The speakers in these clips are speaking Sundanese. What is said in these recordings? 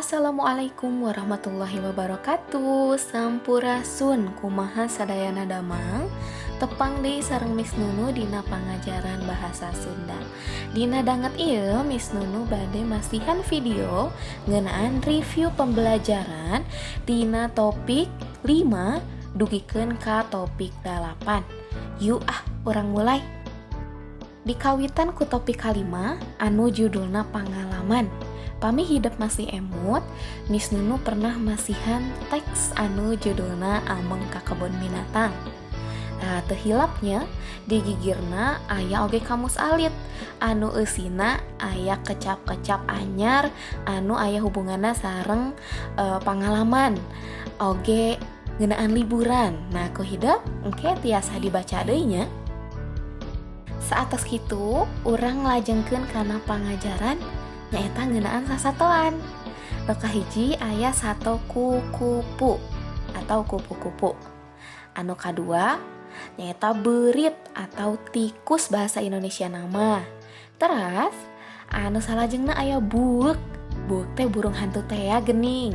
Assalamualaikum warahmatullahi wabarakatuh. Sampurasun, kumaha sadayana damang? Tepang deui sareng Miss Nunu dina pangajaran bahasa Sunda. Dina danget ieu Miss Nunu bade masihan video ngeunaan review pembelajaran tina topik 5 dugikeun ka topik 8. Yuk ah, urang mulai. Dikawitan ku topik kalima anu judulna pangalaman. Pami hidep masih emut, Miss Nunu pernah masihan teks anu judulna Ameng ka Kebon Binatang. Nah, teu hilapnya di gigirna aya oge kamus alit anu eusina aya kecap-kecap anyar anu aya hubunganna sareng pangalaman oge ngeunaan liburan. Nah, ku hidep engke tiasa dibaca deui nya. Saatos kitu urang nglajengkeun kana pangajaran nyaeta ngeunaan sasatoan. Nu kahiji aya sato kukupu atau kupu-kupu. Anu kadua nyaeta beurit atau tikus bahasa Indonesia nama. Teras anu salajengna aya buuk. Buuk teh burung hantu teh ya gening.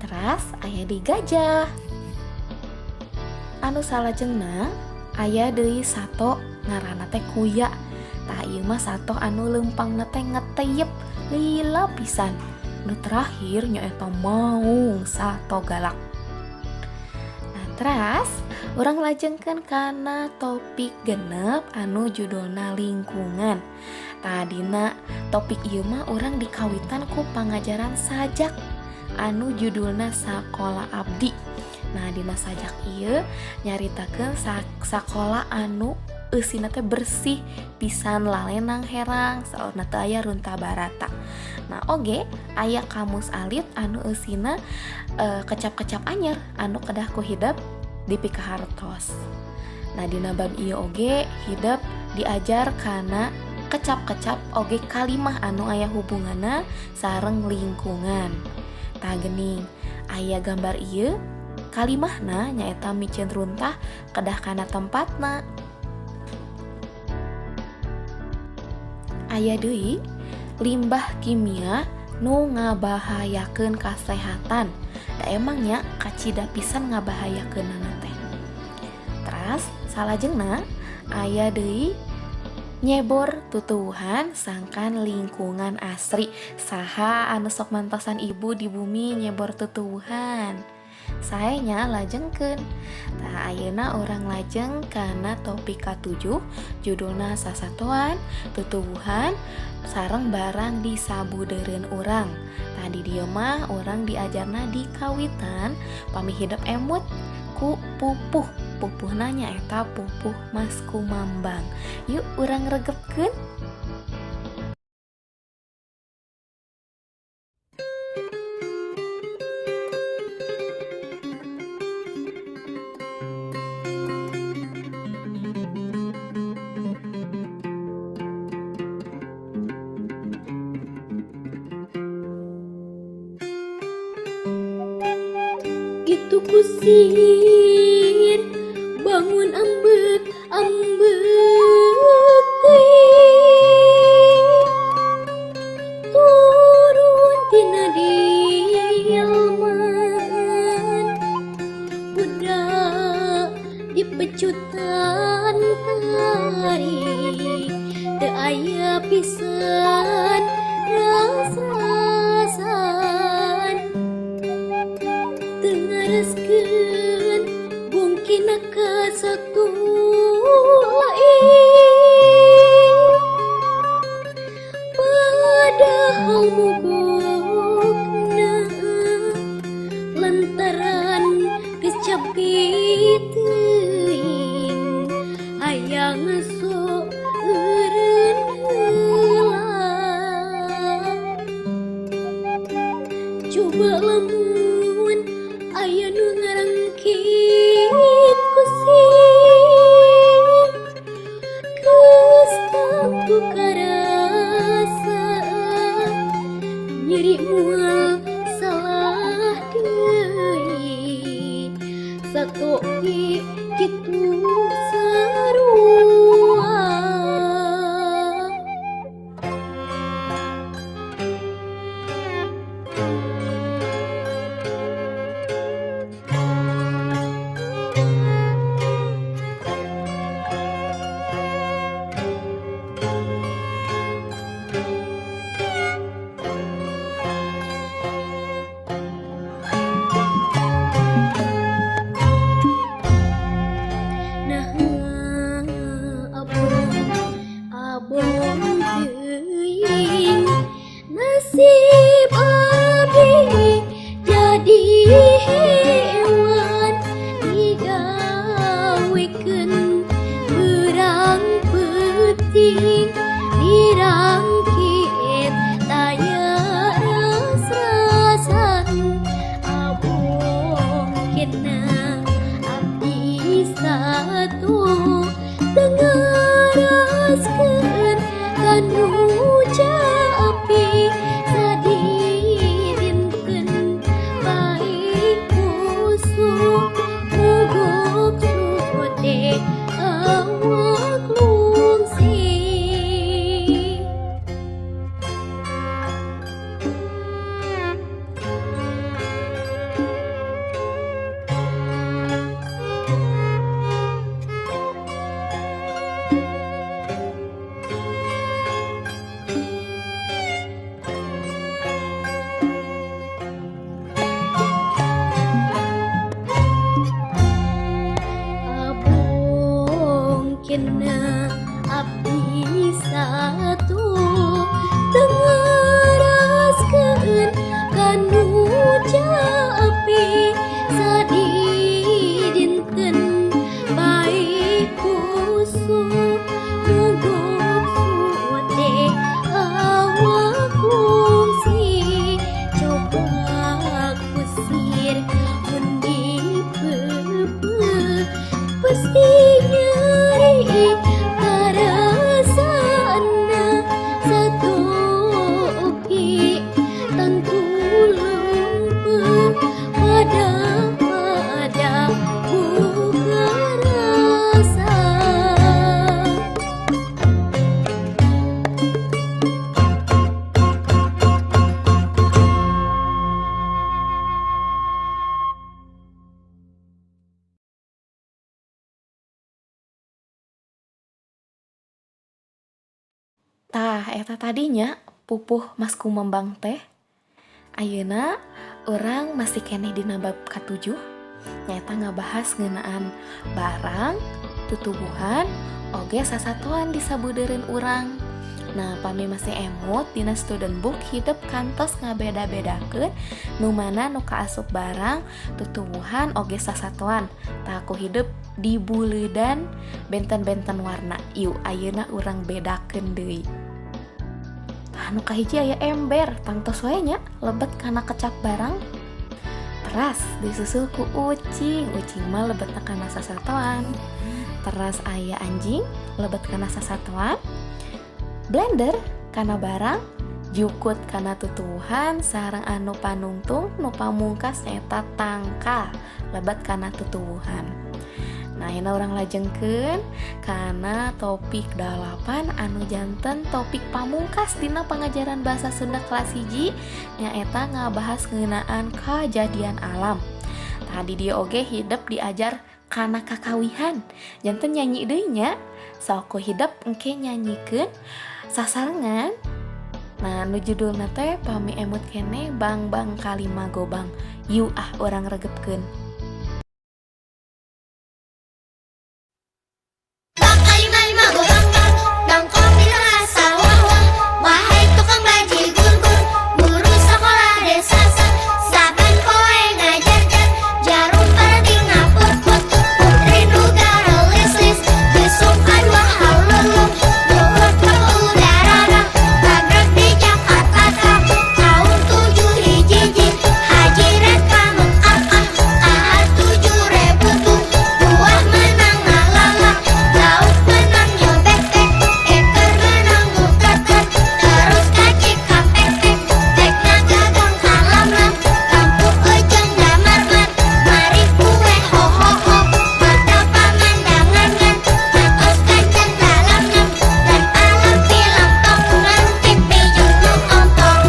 Teras aya deui gajah. Anu salajengna aya deui sato ngaranna teh kuya. Tah ieu mah sato anu leumpangna teh ngeteyep lila pisan. Nu terakhir nyaeta maung sato galak. Nah, teras urang lajengkeun kana topik genep anu judulna lingkungan. Tah dina topik ieu mah urang dikawitan ku pangajaran sajak anu judulna Sakola Abdi. Nah, dina sajak ieu nyaritakeun sakola anu eusina teh bersih pisan, lalenang herang, saurna teu aya runta barata. Nah, oge aya kamus alit anu eusina kecap-kecap anyar anu kedah ku hidep dipikahartos. Nah, dina bab ieu oge hidep diajar kana kecap-kecap oge kalimah anu aya hubunganna sareng lingkungan. Tah geuning aya gambar ieu kalimahna nyaeta miceun runtah kedah kana tempatna. Aya deui limbah kimia nu ngabahayakeun kasehatan. Da emangnya kacida pisan ngabahayakeunana teh. Teras salajengna aya deui nyebor tutuwuhan sangkan lingkungan asri. Saha anu sok mantosan ibu di bumi nyebor tutuwuhan? Saenya lajengkeun. Tah ayeuna urang lajeng kana topik ka-7 judulna sasatoan, tutuwuhan sareng barang di sabudeureun urang. Tah di dieu mah urang diajarna di kawitan pami hidep emut ku pupuh. Pupuhna nyaeta pupuh Mas Kumambang. Yuk urang regepkeun. Itu kusir bangun ambek ambek teuing turun tina dilman budak dipecutan tarik teu aya pisan rasa-rasan teu ngareskeun bungkina ka satu lain padahal mugokna lantaran geus capek teuing hayang sok eureun heula. Coba lamun aya nu ngarangkit kusir geus tangtu karasa nyeri moal salah deui sato ge kitu sarua. Tah eta tadinya pupuh Mas Kumambang teh. Ayeuna urang masih keneh dina bab katujuh, nyaeta ngabahas ngeunaan barang, tutuwuhan, oge sasatoan di sabudeureun urang. Nah, pami masih emut dina student book hidep kantos ngabeda-bedakeun nu mana nu kaasup barang, tutuwuhan, oge sasatoan. Tah ku hidep dibuleudan benten-benten warna. Yuk ayeuna urang bedakeun deui. Tah nu kahiji aya ember, tangtos wae nya lebet kana kecap barang. Teras disusul ku ucing, ucing mah lebetna kana sasatoan. Teras aya anjing lebet kana sasatoan. Blender kana barang, jukut kana tutuwuhan, sareng anu panungtung nu pamungkas nyaeta tangkal lebet kana tutuwuhan. Nah, ayeuna urang lajengkeun kana topik 8 anu janten topik pamungkas dina pangajaran bahasa Sunda kelas 1, nyaeta ngabahas ngeunaan kajadian alam. Tadi dia oge hidep diajar kana kakawihan. Janten nyanyi deui nya. Sok ku hidep engke nyanyikeun sasarengan. Nah, nu judulna teh pami emut kene Bang Bang Kalima Gobang. Yu ah urang regepkeun. Bang kalima lima gobang bang, bang kopi rasa wah wah. Wahai tukang bajigur gur, guru sekolah desa sa, saban poe ngajar jar, jarum parating ngaput put, putri nu garelis lis, gesung kadua halulung, luhur ke udara rang, tagrek di Jakarta ta, tahun 7 hiji ji, haji rek ka Mekah kah, kahar 7.000 tuh, buah menang ngalala, lauk menang nyobek tek, eker menang muter ter, terus ka Cikampek tek, tek nagagang kalam lam, kampung ujung damar mar, mari kue ho ho ho, mata pamandangan ngan, matos kancen dalam ngam, dan alam film tong ngan pipi jeung nu ompong.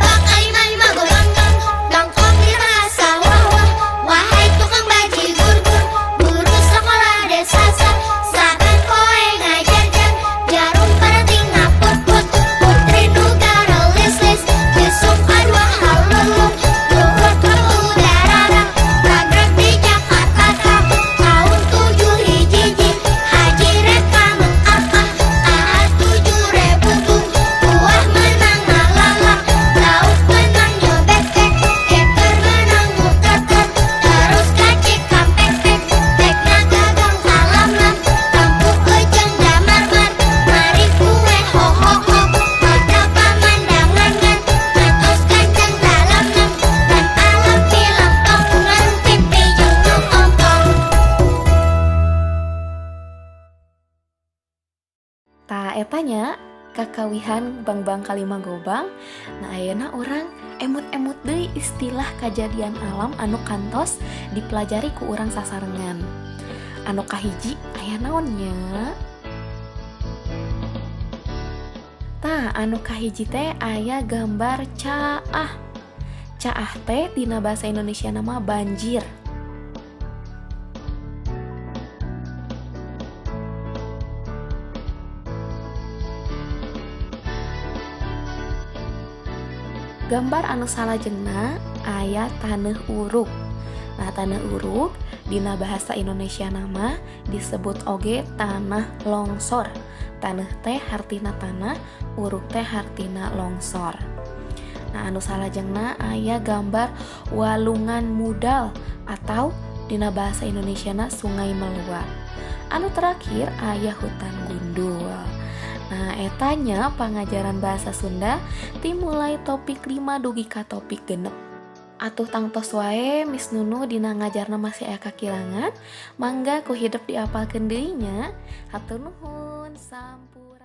Bang kalima lima gobang bang, bang kopi rasa wah wah. Wahai tukang bajigur gur, guru sekolah desa sa, saban poe ngajar jar, jarum parating ngaput put, putri nu garelis lis, gesung kadua halulung, luhur ke udara rang, tagrek di Jakarta ta, tahun 7 hiji ji, haji rek ka Mekah kah, kahar 7.000 tuh, buah menang ngalala, lauk menang nyobek tek, eker menang muter ter, terus ka Cikampek tek, tek nagagang kalam lam, kampung ujung damar mar, mari kue ho ho ho, mata pamandangan ngan, matos kancen dalam ngam, dan alam film tong ngan pipi jeung nu ompong. Tah eta nya kakawihan Bang Bang Kalima Gobang. Nah, ayeuna urang emut-emut deui istilah kajadian alam anu kantos dipelajari ku urang sasarengan. Anu kahiji aya naon nya? Tah, anu kahiji teh aya gambar caah. Caah teh dina bahasa Indonesia nama banjir. Gambar anu salajengna aya taneuh uruk. Nah, taneuh uruk dina bahasa Indonesia nama disebut oge tanah longsor. Taneuh teh hartina tanah, uruk teh hartina longsor. Nah, anu salajengna aya gambar walungan mudal atau dina bahasa Indonesiana sungai meluap. Anu terakhir aya hutan gundul. Nah, etanya pangajaran bahasa Sunda timulai topik 5 dugi ka topik 6. Atuh tangtos wae Miss Nunu dina ngajarna masih aya kakirangan, mangga ku hidep diapalkeun deui nya. Hatur nuhun, sampun.